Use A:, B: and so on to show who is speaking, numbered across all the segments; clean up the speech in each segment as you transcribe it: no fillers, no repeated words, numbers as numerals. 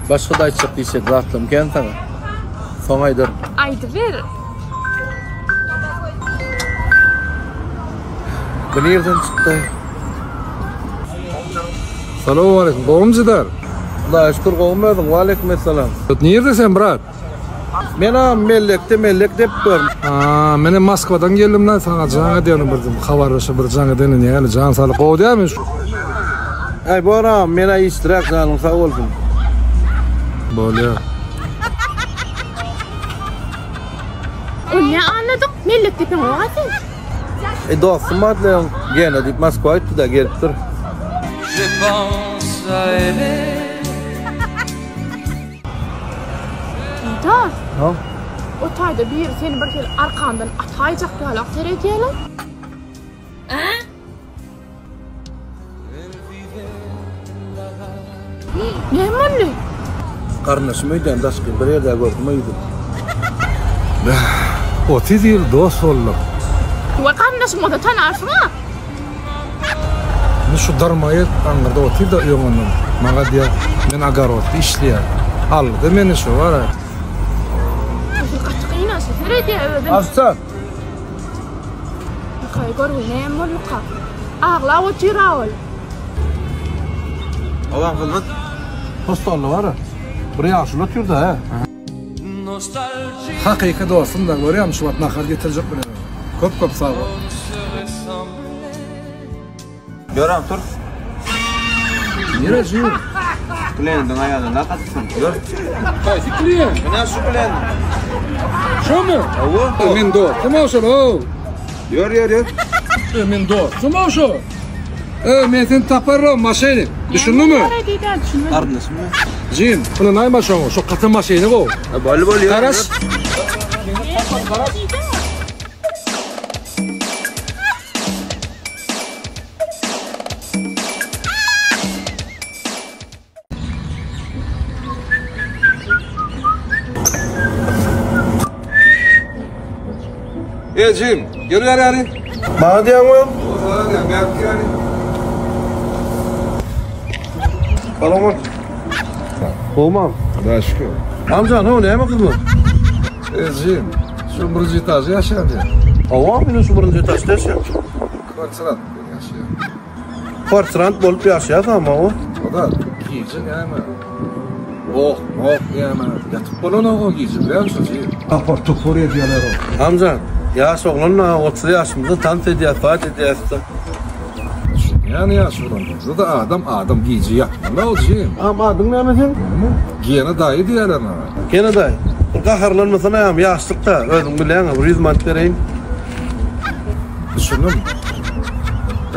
A: Başga-da aýtjak diýjek zatlarym kän saňa. Soň aýdaryn.
B: Aýdyber.
A: Bu nirden çykdy?
C: Salowmaleýkim, gowumy Jidar?
A: Hudaýa şükür gowumy özüň? Waleýkim essalam.
C: Nirde sen brat?
A: Menä mellekde mellek dep dur.
C: Aa, menem Moskwadan geldim lan saňa jaň edýänim bir habarlaşa bir jaň edeni näli jan saglyk gowy dämi?
A: Aý boram menä işdiräk janyň sag bolsun.
C: Bolýa.
B: Ony nä anladyk? Mellek depeňok-a sen.
A: E dostum bardy öň Gena diýip Moskwa gitdi-de gelipdir.
B: Didar.
A: Ha?
B: O taýda biri seni bir hili arkandan ataýjak ýalak seredýärler. Näme boldy?
A: Garyndaşym öýdýän daşky bir ýerde gördüm öýdüp.
C: 30 ýyl dost bolduk.
B: We garyndaşyň bolsa tanarsyň-a.
C: Indi şu dyrmaýy aňyrda otyr-da öňünden. Maňa diýýär, men ogorodda işleýän. Aldy-da meni şu bar-a.
B: Şol gaty gynançly seredýär özem.
A: Ofisiant!
B: Ýakaý görgüli näme bolduka? Aglap otyr-a ol.
A: Olam hyzmat. Postolda bar-a. Bir ýaşuly otyr-da, hä?
C: Hakyky dostum-da, görýäňmi şu wagt nahar getirjek bilen. Köp köp sag bol.
D: Ýöräm tur.
C: Nire jigim?
D: Kliýentiň aýagyna nahar atypsyň. Ýör.
C: Haýsy klient?
D: Mine şu klient.
C: Şomy?
D: Hawa.
C: Men dostum o şol ow.
D: Ýör ýör ýör.
C: E, men dostum o şo. E, men seni taparym maşyny. Düşündüňmi?
D: Garyndaşym men.
C: Jigim, ynanaýma şoňa. Şo gaty maşyny gow.
D: E, Boldy boldy ýör.
C: Garaş. Ey Jim, gel bäri ýaly.
A: Maňa diýýäňmi?
C: Saňa diýýän, bäri ýaly.
A: Salam. Gowmam.
C: Hudaýa şükür.
A: Amjan, ho näme gyzlar?
C: Ey Jim, şu birinji etažda ýaşaýan diýýän.
A: Hawa, men şu birinji etažda ýaşaýan.
C: Kwartirant bilen ýaşaýan.
A: Kwartirant bolup ýaşaýas amma o.
C: O-da gije näme? Oh, oh näme? Ýatyp bolanok o gije, bilýärmisin Jim? Apar-tupar edýärler o.
A: Amjan, ýaş oglan-da, 30 ýaşymyzda tans edýäs, zat edýäs-de.
C: Düşünýän ýaş oglan bolsa-da adam adam gije ýatmaly-ow Jim.
A: Am adyň näme seň?
C: Gena daýy diýýärler maňa.
A: Gena daýy, bir gaharlanmasana agam, ýaşlyk-da, özüň bilýäň-ä, bir ýüz manat bereýin.
C: Düşündim.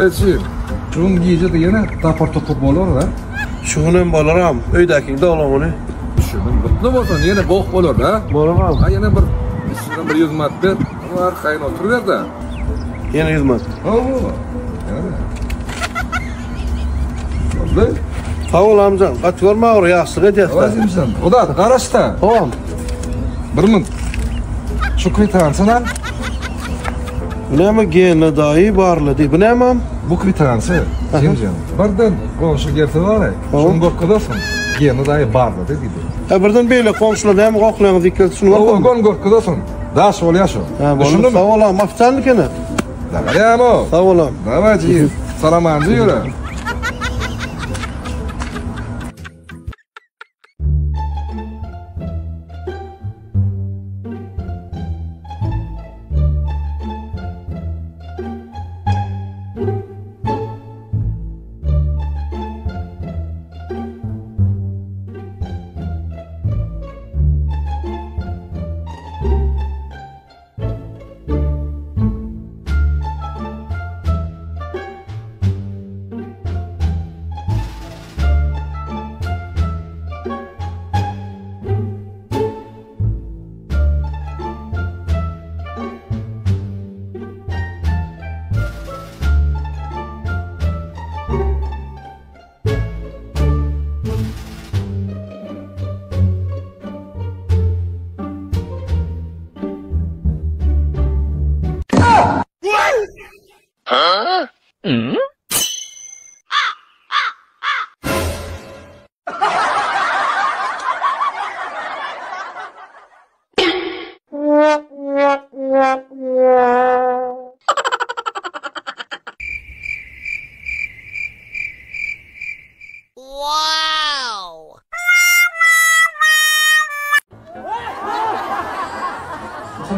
C: Eý Jim, şu gün gije-de ýene tapar-tupur bolar-a?
A: Şu günem bolar agam, öýdäkiň doglan güni.
C: Düşündim. Gutly bolsun, ýene goh bolar-da?
A: Bolar agam.
C: A ýene bir üstünden bir ýüz manat ber, arkaýyn oturyber-de.
A: Ýene ýüz manat.
C: Hawa. Ýene. Boldy.
A: Sag bol amjan, gaty görme agyr, ýaşlyk edýäs-dä.
C: Hawa Jimjan, o-da garaş-da.
A: Hawa.
C: Bir müň. Şu kwitansiýany al.
A: Bu näme Gena daýy barlady. Bu näme?
C: Bu kwitansiýa, Jimjan. Birden goňşy gelse bar-aý, şuny görkezersiň. Gena daýy barlady diýdi.
A: Hä, birden beýle goňşular näme gohlaýaňyz diýip gelse şuny
C: Hawa,
A: görkezme.
C: göni görkezersiň. Daş bolýar şu.
A: Hä, boldy.
C: Düşündiňmi?
A: Sag bol agam, ofitsialnyk ene.
C: Dagaýamy?
A: Sag bol agam.
C: Daway jigit. Salamanjy ýöre.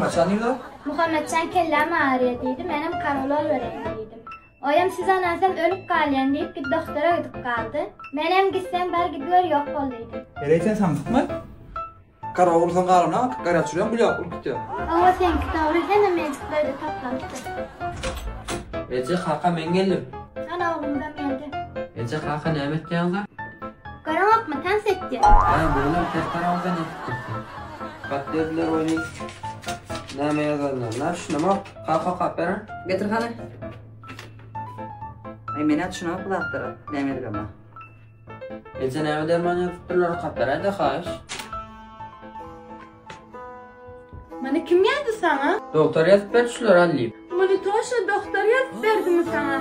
D: Muhammetjan nirde?
E: Muhammetjan kelläm agyrýar diýdi, menem karolol bereýin diýdim. Oýam syzanansam ölüp galýan diýip git dogtora gidip galdy. Menem gitsem bar gidiber ýok bol diýdim.
D: Heleý sen samsykmy? Garaba ursaň galana garýa çürýän bulýa urup gitýär.
E: Hawa seňki dogry hemme menjiklerde toplanypdyr.
F: Eje kaka men geldim.
E: Ana oglumyzam geldi.
F: Eje kaka näme etýäňiza?
E: Göreňokmy tans etýär.
F: Aý bu günem ters tarabymyzdan ýetip dursun. Hat berdiler oýny. Näme ýazanlaryna düşünemok. Kaka okap beriň.
G: Getir hany. Aý men-ä düşünemok bu zatlara. Näme edibem.
F: Eje näme derman ýazypdyrlar okap beräýdä haýyş.
B: Muny kim ýazdy saňa?
F: Dogtor ýazyp berdi şulary al diýip.
B: Muny toşa dogtor ýazyp berdimi saňa?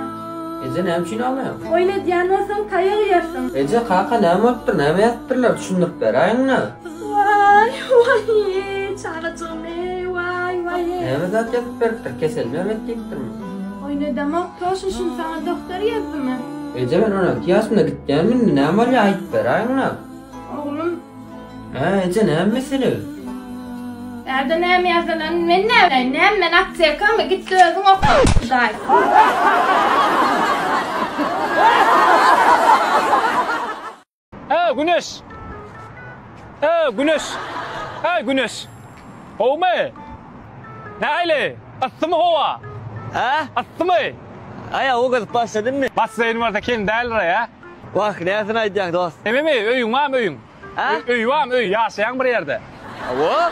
F: Eje näme üçin aglaýaň?
B: Oýun edýän bolsaň taýak iýersiň.
F: Eje kaka näme bolupdyr näme ýazypdyrlar düşündirip beräýiňdä.
B: Waý waý çagajygym eý waý waý.
F: Näme zat ýazyp beripdir keselmi erbet diýipdirmi?
B: Oýun edemok toşa şuny saňa dogtor ýazdymy?
F: Eje men 16 ýaşymda gitýän indi näme bolýar aýdyp beräýiňdä.
B: Oglum
F: Hä eje näme mesele?
B: Bärde näme ýazylanyny men näbileýin? Näme men aptekamy? Git-de özüň oka. Hudaý.
H: Hä Güneş. Hä Güneş. Hä Güneş. Gowumy? Nähili? Yssymy howa?
I: Hä?
H: Yssymy?
I: Aý, o gyzyp başladymmy?
H: Basseýn bolsa kem däldir-aý, hä?
I: Wah, näsini aýdýaň, dost?
H: Nememi, öýüň barmy, öýüň?
I: Hä?
H: Öý barmy, öý, ýaşaýaň bir ýerde?
I: Hawa.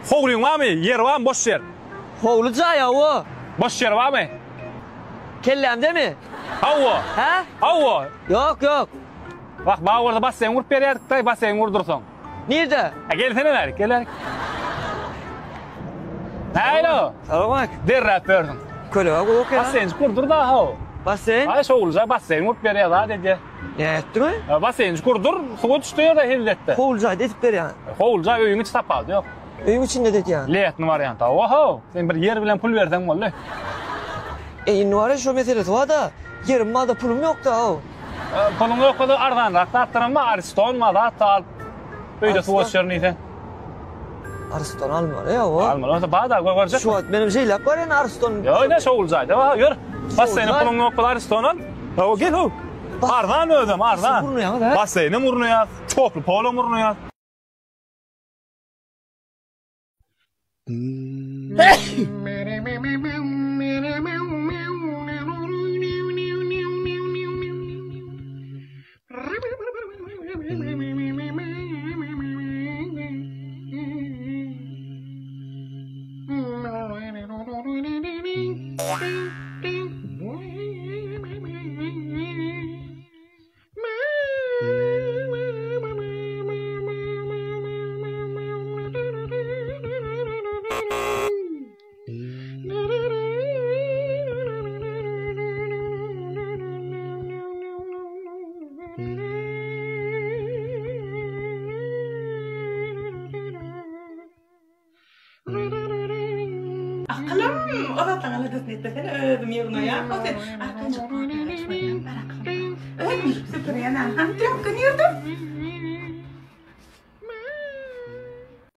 H: Howlyň barmy, ýer barmy, boş ýer?
I: Howly jaý, hawa.
H: Boş ýer barmy?
I: Kellämdemi?
H: Hawa.
I: Hä?
H: Hawa.
I: Ýok, ýok.
H: Wah, Baburda basseýn gurup berýärdik-daý, basseýn gurdursaň.
I: Nirde?
H: Ha gelsene bärik, gel bärik. Nähili?
I: Salowmaleýkim.
H: Derräp berdiň.
I: Kölege gowy eken.
H: Basseýnjik gurdur da how.
I: Basseýn?
H: Aý şowluja basseýn gurup berýär, zat edýär.
I: Nätdiňi?
H: Basseýnjik gurdur, suwa düşdi ýerde hezzetde.
I: Howlujaýda edip berýän.
H: Howluja öýüň içi tapawudy ýok.
I: Öýüň içinde de edýän.
H: Letni wariant. Oho, sen bir ýer bilen pul berseň boldy.
I: E indi bar şo meselesi bar-da. Ýerim bar-da pulum ýok-da how.
H: Puluň ýok bolsa arzanrak zatlaram bar, Ariston bar, zat al. Öýde suw içerin diýseň.
I: Ariston almaly ýa o.
H: Almaly bolsa bar-da, görjek.
I: Şu wagt menem şeýläk barýan Ariston.
H: Ýok, ine şowly jaýda bar, ýör. Basseýne puluň ýok bolsa Ariston al. Hawa, gel how. Arzan özem, arzan. Basseýnem gurnaýas, toply polam gurnaýas.
J: Akylym, o zatlaryň aladasyny etmesene, özüm ýygnaýan. O sen arkanjyk bar, bar akylym. Özüm ýygyp süpürýän, hany trýapka nirde?